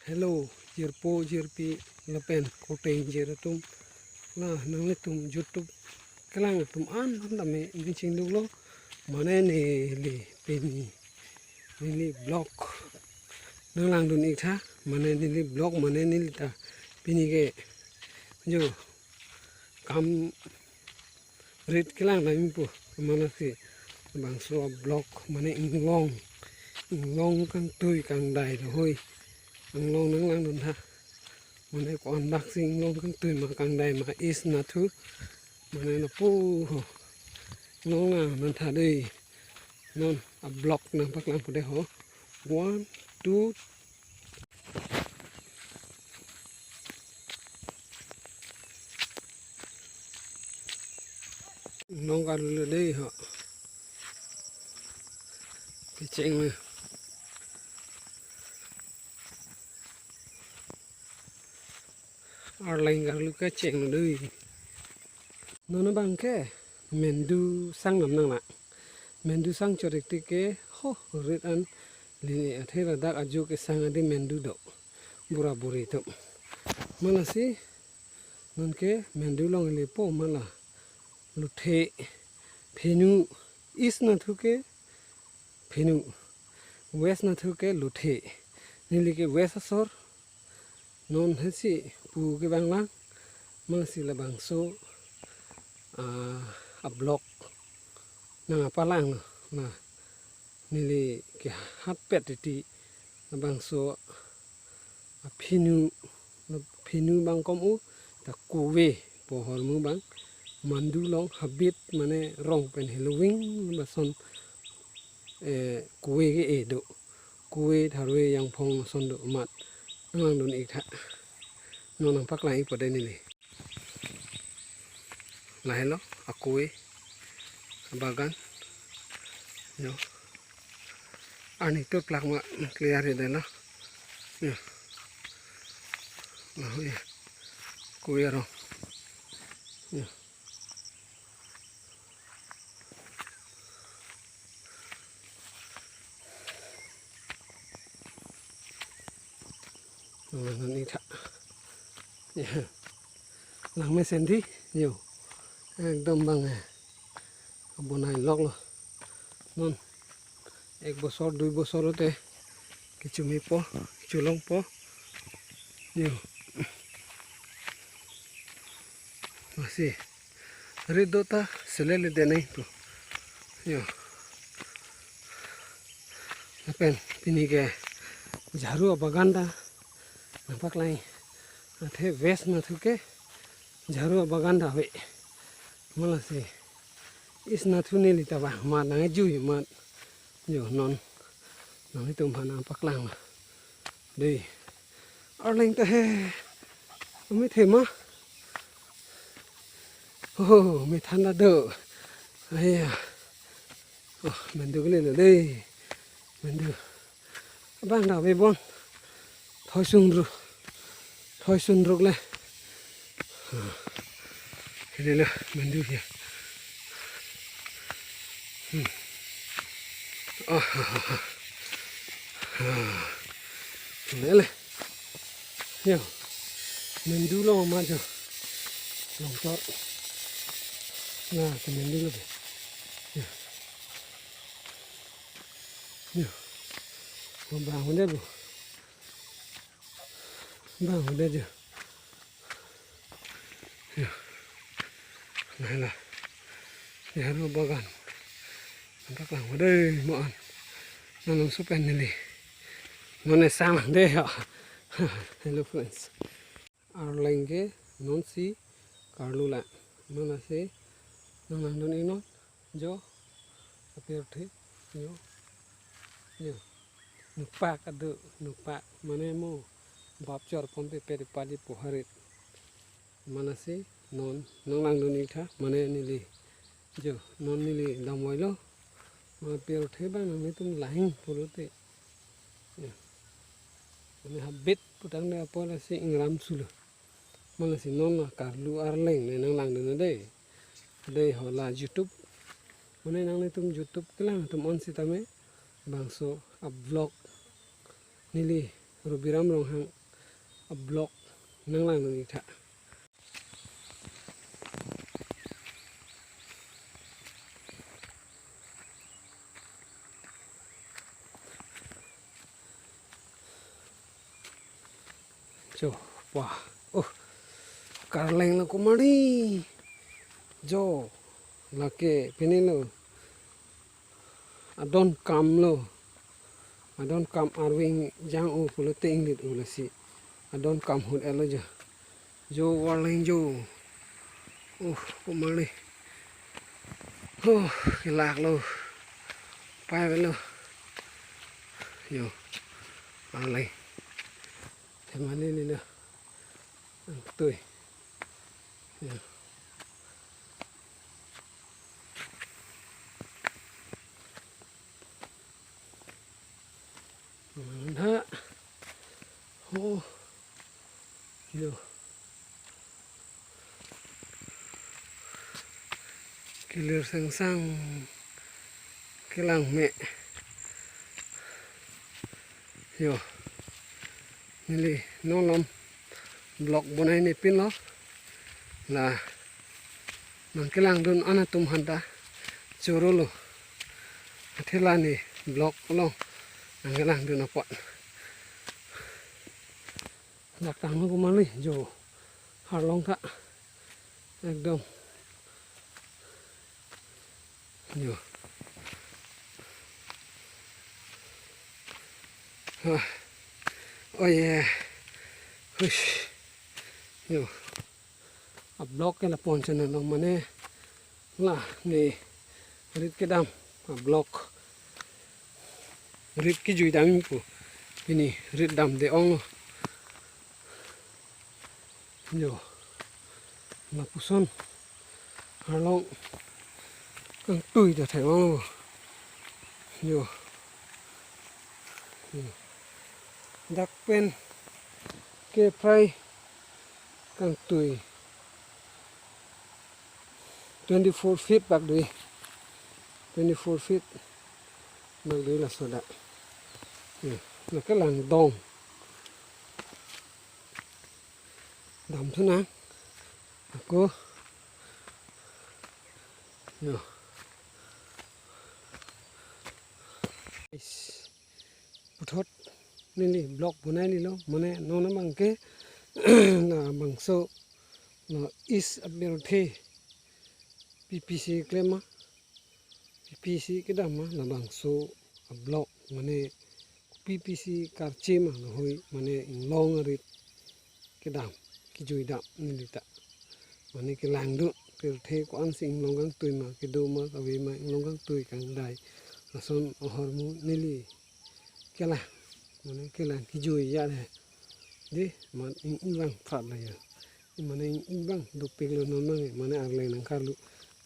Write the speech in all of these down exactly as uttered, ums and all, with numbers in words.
Hello, jirpo, jirpi, lapen koteng jir atum. La, nanglitum YouTube kelang atum an, an tame ning chingduklo. Mane neli pini, neli vlog nanglangdun ik tha, mane neli vlog, mane neli ta pini ke jo kam rit kelang dam pu, mane si bangso vlog mane inglong, inglong kangtui kangdai lo hoi. Inglong nanglangdun tha. Mane ko-an bak si inglong kangtui ma kangdai ma, isi nathu. Mane lapu ho. Inglong nanglangdun tha dei. Non a vlog nangpaklang pu dei ho. One, two, Inglong karlu dei ho. Kecheng lo. Arleng karlu kecheng lo dei. Non abang ke mendu sang dam nang la. Mendu sang chot ik tik ke ho rit an lini athe ladak ajo kesang adi mendu do. Bura buri atum. Mane si non ke mendu long ili po mala. Lothe, phenu, isi nathu ke phenu, west nathu ke lothe. Neli ke west asor. Non hesi pu ke bang lang. Mane si labangso, ah, a vlog nangpaklang lo. Na neli ke hatpet titi labangso a phenu, phenu bang kom u ta kove pu ahormu bang mandu long habit mane rong pen heloving lason, eh, kove ke-e do. Kove tharve jangphong ason do mat nanglangdun ik tha. Non nangpaklang ik pu dei neli. Lahelo a kove abagan. Yo. Arni tuplak ma clear ya dela. Yo. Lahelo ya. Kove arong. Yo. Nanglangdun ik tha. Ya. Langmesen thi, yo. Ekdom bang, eh, bonai lok lo. Non. Ek bosor, dui bosor te. Kecho mepo, kecho longpo. Yo. Masi. Rit do ta selele denai pu. Yo. Lapen pini ke jharu abagan ta nangpaklang. Athe west nathu ke jharu abagan ta ave. Mane si isi nathu neli ta ba mat nangejui mat. Yo non. Nanglitum aphan nangpaklang. Dei. Arleng ta he. Umi thema. Oh, mi thanda do. Aya. Oh, mendu kele lo dei. Mendu. Abang da be bon. Thoi sung ru. Thoi sung ruk le. Ini lo mendu ya. Hmm. Ah, ah, ah, ah. Ah. Ini le. Yo. Mendu lo ma jo. Long tor. Na, ke mendu lo. Yo. Yo. Bang hunda bu. Bang hunda jo. Ya. Nai la. Jharu abagan. Nangpaklang pu dei mo an. Nanglangso pen neli. Non ne sang lang dei ya. Hello friends. Arleng ke non si karlu la. Mane si nanglangdun ik non. Jo, apirthe, jo, jo. Nupak adu, nupak. Mane mo bap chor pon pe peri padi poharit. Mane si non, nanglangdun ik tha, mane neli. Jo, non neli damvoi lo. Ma apirthe bang nanglitum lahing pulote. Jo. Mane habit putang de apor si ingram sulo. Mane si non la karlu arleng ne nanglangdun dei. Dei ho la YouTube. Mane nanglitum YouTube kelang atum an sitame bangso a vlog neli Robiram Ronghang a-vlog nanglangdun-ik tha. Jo, wah, oh, karleng lo kumari. Jo, lake pini lo. Adon kam lo. Adon kam arveng jang-o pulote inglit-o lasi. Adon kam hut-et lo jo. Jo warleng jo. Oh, kumari. Oh, kelak lo. Pai lo. Jo. Arleng. Themali lilo. Tui. Jo. Mantha. Oh. Jo. Kelir sengsang. Kelang me. Jo. Neli non alam vlog bonai nepin lo. La nangkelangdun anatum aphanta choro lo. Athe la ne vlog along nangkelangdun apot. Laktang lo kumari jo. Arlong tha. Ekdom. Jo. Ah. Oh yeah. Hush. Jo. A-vlog ke lapu-an channel along mane la ne rit kedam a-vlog. Rit kejui dam pu. Pini rit damde ong. Jo. Lapuson arlong kangtui ta thek ong. Jo. Jo. Dak pen ke prai kangtui. Twenty-four feet bak dui. Twenty-four feet bak dui laso dak. Hmm. Lake langdong. Damthu nang. Ako. Jo. Puthot neli vlog bonai lilo, mane non abang ke labangso, la East apirthe P P C klem ma, P P C kedam ma, labangso a-vlog mane P P C karche ma lahei mane inglong arit kedam, kejui dam neli ta. Mane kelangdun pirthe ko-ansi inglong kangtui ma, kedo ma, kave ma, inglong kangtui kangdai. Lason ahormu neli kelang, mane kelang kejui ya le. Dei, man ing-ing vang prat la ya. Mane ing-ing vang dopik lo non mang, mane arleng nangkarlu.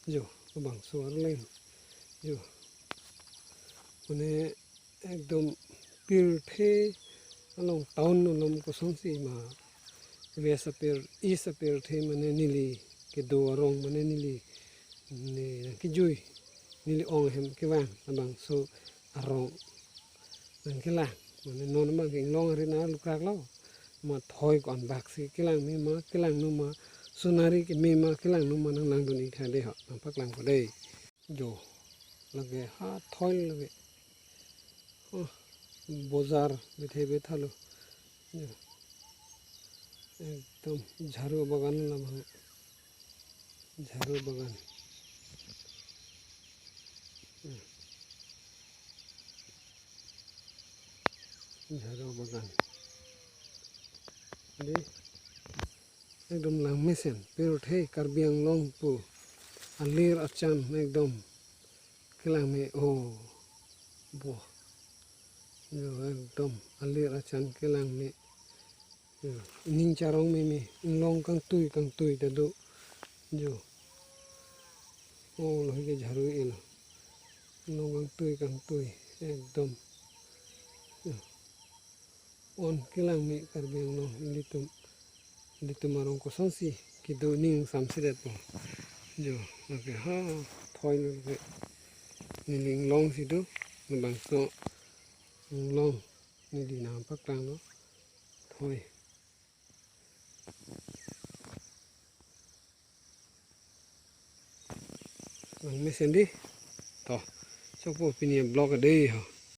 Jo, labangso arleng. Jo. Mane ekdom pirthe along town along kosonsi ma West apir, East apirthe mane neli kedo arong mane neli ne nangkejui neli ong ahem kevang labangso arong nangkelang mane non abang ke inglong arit nanglukrek lo ma thoi ko-an bak si kelang me ma kelangno ma sonari keme ma kelangno ma nanglangdun-ik tha dei ho nangpaklangpo dei. Jo, lake ha thoi lake. Oh, bojar bethe bethalo. Jo. Ekdom jharu bagan labang. Jharu bagan. Hmm. Jharu bagan. Dei. Ekdom langmesen, pirthe Karbi Anglong pu alir achan ekdom kelang me o bo. Jo ekdom alir achan kelang me. Jo, ning charong meme, inglong kangtui kangtui ta do. Jo. O lo ke jharu elo. Inglong kangtui kangtui ekdom. Jo. On kelang me Karbi Anglong ilitum, ilitum arong kosonsi kedo ning samsedet po. Jo, lake ha thoi lo ke. Neli inglong si do, labangso inglong neli nangpaklanglo. Oi. Langmesen dei. To. Chokpo pini vlog dei ho.